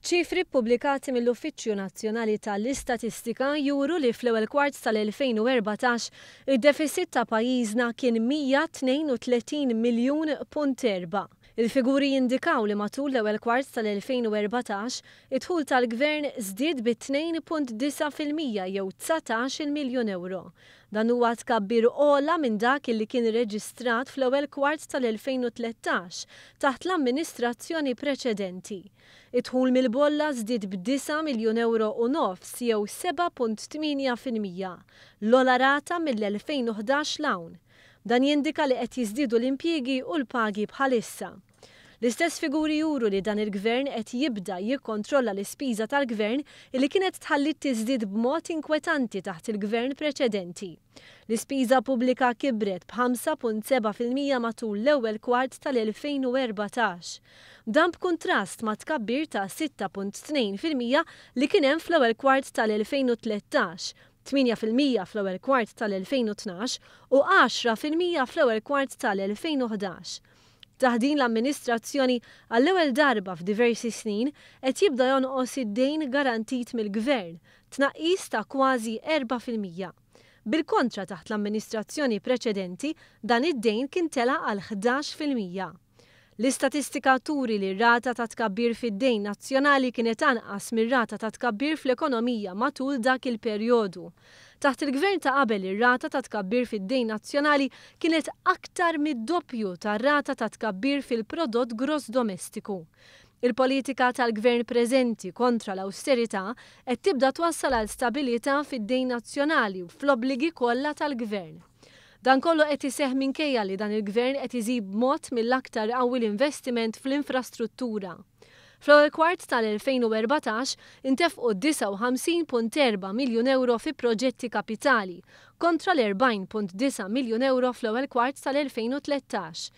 Ċifri ppubblikati mill-Uffiċċju Nazzjonali tal-Istatistika juru li fl-ewwel kwart tal-2014 id-defisit ta' pajjiżna kien 132 miljun punt erba'. Il-figuri jindikaw li matul l-ewwel kwart tal-2014 id-dħul tal-Gvern żdied bi 2.9% jew 19-il miljun ewro. Dan huwa tkabbir ogħla minn dak li kien irreġistrat fl-ewwel kwart tal-2013 taħt l-amministrazzjoni preċedenti. Id-dħul mill-bolla żdied b'9 miljun ewro u nofs jew 7.8%, l-ogħla rata mill-2011 'l hawn. Dan jindika li qed jiżdiedu l-impjiegi u l-pagi bħalissa. L-istess figuri juru li dan il-Gvern qed jibda jikkontrolla l-ispiża tal-Gvern illi kienet tħalliet tiżdied b'mod inkwetanti taħt il-Gvern preċedenti. L-ispiża pubblika kibret b'5.7% matul l-ewwel kwart tal-2014. Dan b'kuntrast ma' tkabbir ta' 6.2% li kien hemm fl-ewwel kwart tal-2013, 8% fl-ewwel kwart tal-2012 u 10% fl-ewwel kwart tal-2011. Taħt din l-amministrazzjoni, għall-ewwel darba f'diversi snin, qed jibda jonqos id-dejn garantit mill-Gvern, tnaqqis ta' kważi 4%. Bil-kontra taħt l-amministrazzjoni preċedenti, dan id-dejn kien tela' għal 11%. L-istatistika turi li r-rata ta' tkabbir fid-dejn nazzjonali kienet anqas mir-rata ta' tkabbir fl-ekonomija matul dak il-perjodu. Taħt il-gvern ta' qabel ir-rata ta' tkabbir fid-dejn nazzjonali kienet aktar mid-doppju tar-rata ta' tkabbir fil-prodott gross domestiku. Il-politika tal-gvern preżenti kontra l-awsterità qed tibda twassal għal stabilità fid-dejn nazzjonali u fl-obbligi kollha tal-gvern. Dan kollu qed iseħħ minkejja li dan il-gvern qed iżid b'mod mill-aktar qawwi l-investiment fl-infrastruttura. Fl-ewwel kwart tal-2014 intefqu 59.4 miljun ewro fi proġetti kapitali kontra l-40.9 miljun ewro fl-ewwel kwart tal-2013.